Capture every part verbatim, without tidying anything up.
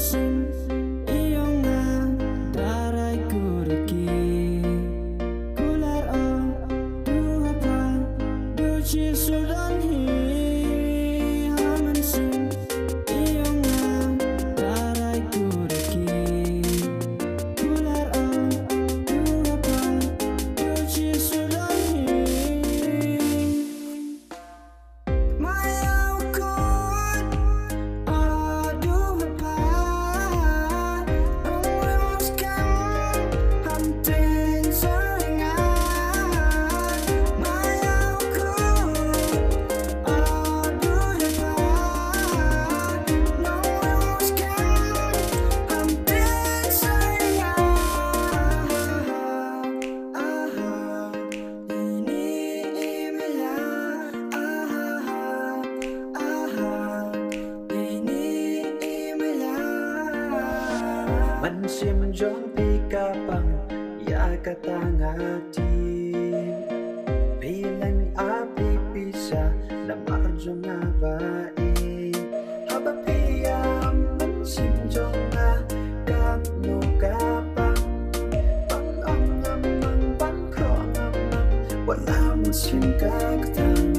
Sim ïong nga da rai kurki. Kular o du hapa du chi sudan hi. Haman sim ïong nga da rai kurki. Kular o du hapa du chi sudan hi. Ini email ya, aha, aha. Ini email ya. Mynsiem jong phi ka pang ïa kata nga tip. Phi leng a phi pisa namar jong nga ba i. Haba phi ïam mynsiem jong nga, katno ka pang. Pang ong ngam mang, pang khroh ngam mang. Wat la mynsiem ka ktang.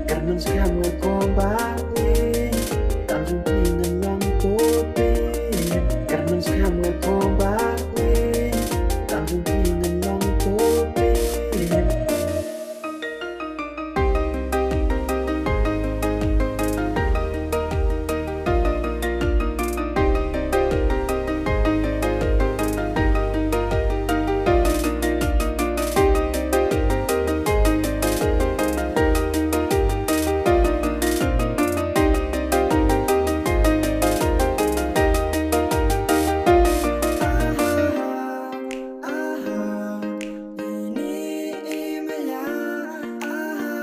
Kyrmen skhem nga ko ba i. Tang jong phi ngan long to phi. Kyrmen skhem nga ko ba i. Tang jong phi ngan long to phi. Ini email ya, aha,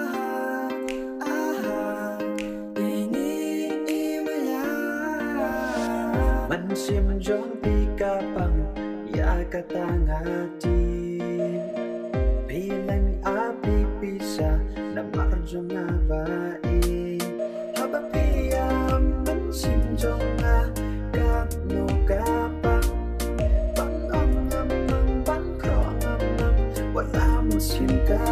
aha. Ini email ya. Mynsiem jong phi ka pang ïa kata nga tip. Phi leng a phi pisa namar jong nga ba i. Haba phi ïam mynsiem jong nga, katno ka pang. Pang ong ngam mang, pang khroh ngam mang. Wat la mynsiem ka